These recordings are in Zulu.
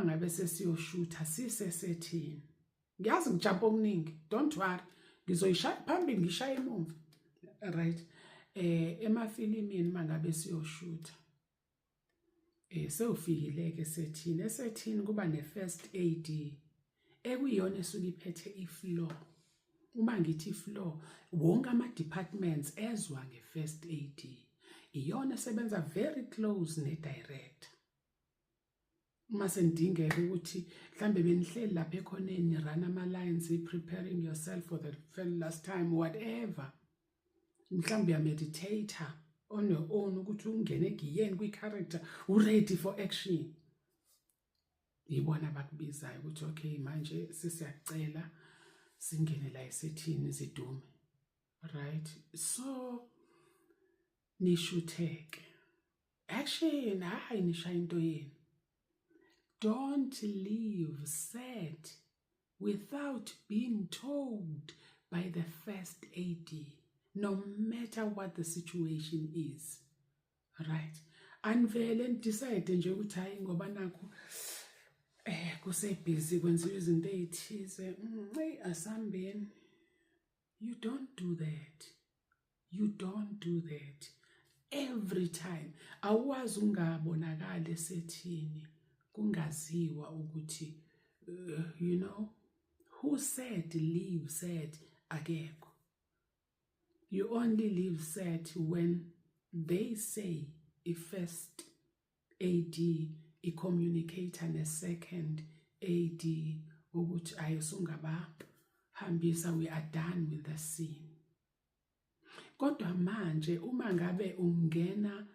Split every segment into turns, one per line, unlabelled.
Ngabe sesiyoshutha sisesethini, ngiyazi ngijampa okuningi, don't worry, ngizoyishaya phambili, ngishaye emuva, right? Emafilimini mangabe siyoshutha, sewufikile ke sethini, esethini kuba ne-first AD ekuyiyona esuke iphethe i-floor. Uma ngithi i-floor, wonke ama-departments ezwa nge-first AD, iyona esebenza very close ne-director. Uma senidingeka ukuthi mhlambe benihleli lapha ekhoneni, run ama-lines, preparing yourself for the very last time, whatever, mhlawumbe uyameditate on your own ukuthi ungene egiyeni kwi-character, u-ready for action, yibona abakubizayo ukuthi, "Okay, manje sesiyacela singene la esethini zidume." Right, so nishutheke, action, hayi, nishaya into yenu. Don't leave set without being told by the first AD, no matter what the situation is, right? Anivele decide nje ukuthi, hayi, ngoba nakho kusebhizi, kwenziwa izinto ezithize, hey, asambeni. You don't do that, you don't do that. Every time awukwazi ungabonakali esethini kungaziwa ukuthi you know who said leave set, akekho. You only leave set when they say, i-first AD i-communicate ne-second AD ukuthi ayisungabahambisa, we are done with the scene. Kodwa manje uma ngabe ungena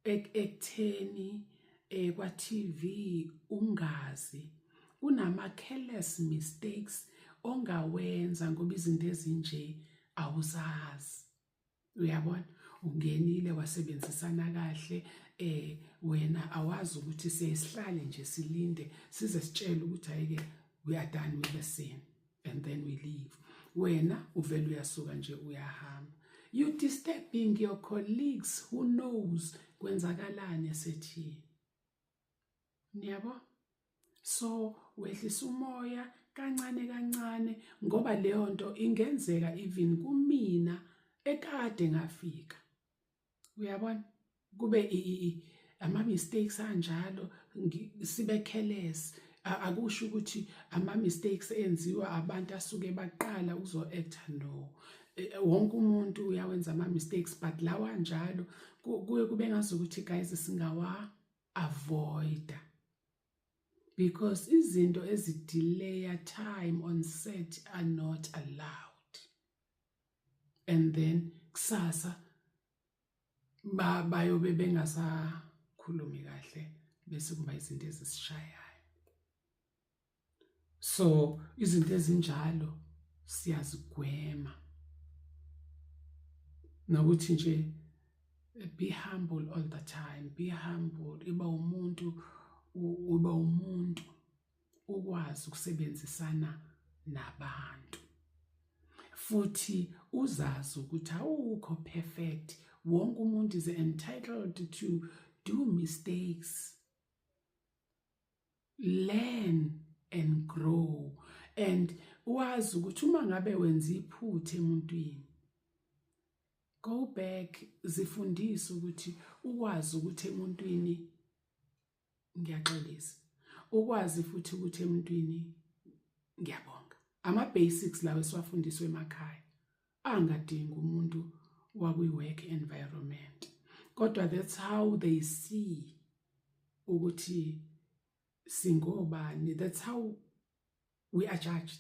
ekutheni kwa TV ungazi, kunama careless mistakes ongawenza ngoba izinto ezinje awuzazi. Uyabona, ungenile wasebenzisana kahle, wena awazi ukuthi siyesihlale nje silinde size sitshele ukuthi, ayike, we are done with the scene, and then we leave. Wena uvela uyasuka nje, uyahamba, you disturbing your colleagues who knows kwenzakalani esethini, niyabo? So wehlisa umoya kancane kancane, ngoba leyo nto ingenzeka even kumina ekade ngafika, uyabona, kube ama mistakes anjalo, sibe careless. Akusho ukuthi ama mistakes enziwa abantu asuke baqala uzo actor, no. Wonke umuntu uyawenza ama mistakes, but lawa njalo kuye kube ngazukuthi, guys, singawa avoid, because izinto ezidelay time on set are not allowed, and then kusasa ba bayobe bengasakhulumi kahle, bese kuba izinto ezisishayayo. So izinto ezinjalo siyazigwema, nokuthi nje be humble all the time, be humble, iba umuntu, uba umuntu ukwazi ukusebenzisana nabantu, futhi uzazi ukuthi awukho perfect. Wonke umuntu is entitled to do mistakes, learn and grow, and wazi ukuthi uma ngabe wenza iphutha emuntwini, go back, zifundise ukuthi ukwazi ukuthi emuntwini ngiyaxolisa, ukwazi futhi ukuthi emuntwini ngiyabonga. Ama basics lawo esiwafundiswe emakhaya angadingi umuntu wakwi-work environment, kodwa that's how they see ukuthi singobani, that's how we are judged.